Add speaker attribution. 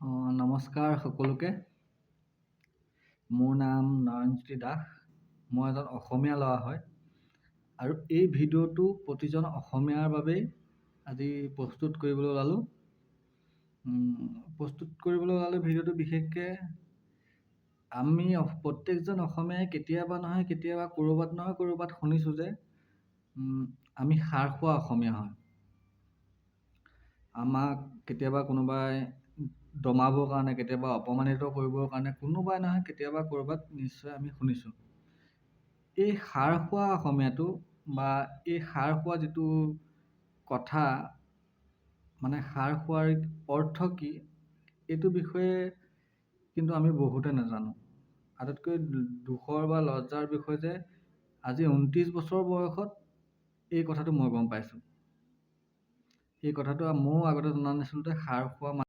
Speaker 1: নমস্কাৰ সকলোকে। মোৰ নাম নয়নজ্যোতি দাস, মই এজন অসমীয়া ল'ৰা হয় আৰু এই ভিডিঅ'টো প্ৰতিজন অসমীয়াৰ বাবেই আজি প্ৰস্তুত কৰিবলৈ ওলালোঁ। প্ৰস্তুত কৰিবলৈ ওলালোঁ ভিডিঅ'টো। বিশেষকৈ আমি প্ৰত্যেকজন অসমীয়াই কেতিয়াবা নহয় কেতিয়াবা, ক'ৰবাত নহয় ক'ৰবাত শুনিছোঁ যে আমি খাৰ খোৱা অসমীয়া হয়। আমাক কেতিয়াবা কোনোবাই দমাবৰ কাৰণে, কেতিয়াবা অপমানিত কৰিবৰ কাৰণে কোনোবাই নহয় কেতিয়াবা ক'ৰবাত নিশ্চয় আমি শুনিছোঁ। এই খাৰ খোৱা অসমীয়াটো বা এই খাৰ খোৱা যিটো কথা, মানে খাৰ খোৱাৰ অৰ্থ কি, এইটো বিষয়ে কিন্তু আমি বহুতে নাজানো। আটাইতকৈ দুখৰ বা লজ্জাৰ বিষয় যে আজি 29 বছৰ বয়সত এই কথাটো মই গম পাইছোঁ। এই কথাটো ময়ো আগতে জনা নাছিলোঁ যে খাৰ খোৱা